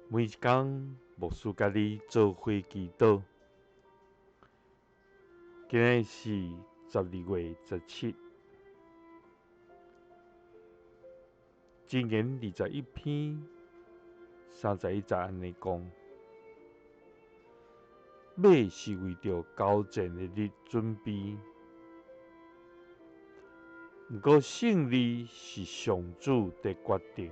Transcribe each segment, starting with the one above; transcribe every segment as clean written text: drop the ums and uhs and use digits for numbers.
每一工，牧师佮你做伙祈祷。今日是12月17，箴言21篇31节按呢讲：马是为著交战的日准备，毋过胜利是上主的决定。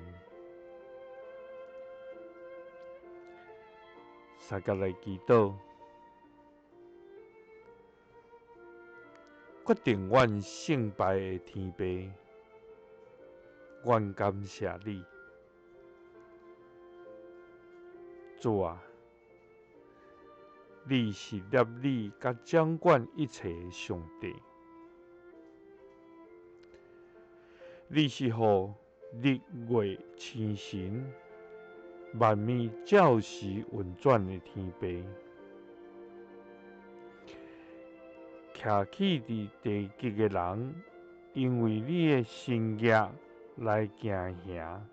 相佮来祈祷，决定阮胜败的天父，阮感谢你，主啊，你是摄理佮掌管一切的上帝，你是予日月星辰万物照时运转的天父，徛起伫地极的人，因为你的神迹来敬行。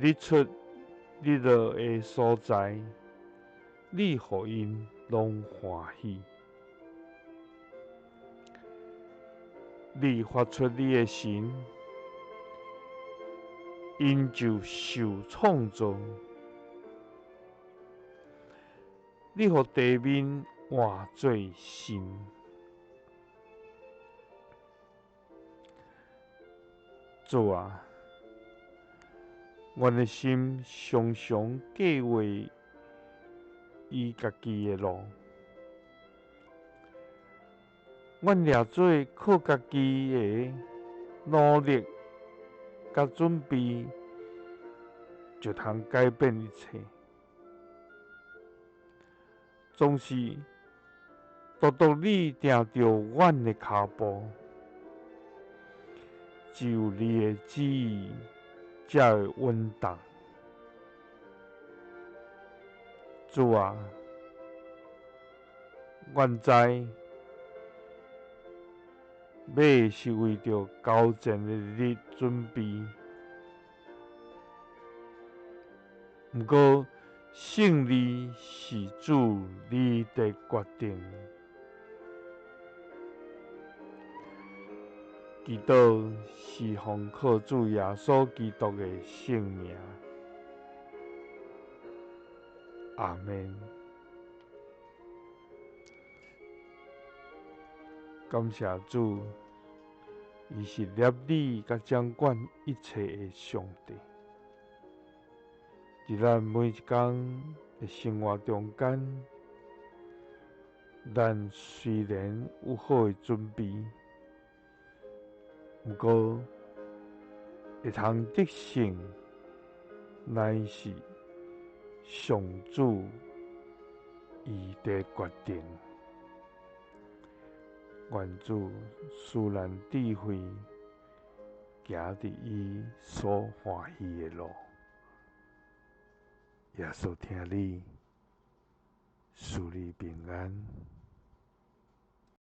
日出日落的所在，你予𪜶拢欢喜。你发出你的神，𪜶就受创造。你予地面换做新。主啊，阮的心常常计划伊家己的路，阮掠做靠家己的努力佮准备，就通改变一切。总是独独你定著阮的跤步，只有你的旨意才会稳当。主啊，阮知马是为著交战的日准备，毋过胜利是主你的决定。祈祷是奉靠主耶稣基督的圣名。阿们。感谢主，伊是摄理佮掌管一切的上帝。伫咱每一工的生活中间，咱虽然有好的准备，毋过会通得胜，乃是上主伊的决定。愿主赐咱智慧，行伫伊所欢喜的路。耶稣疼你，赐你平安。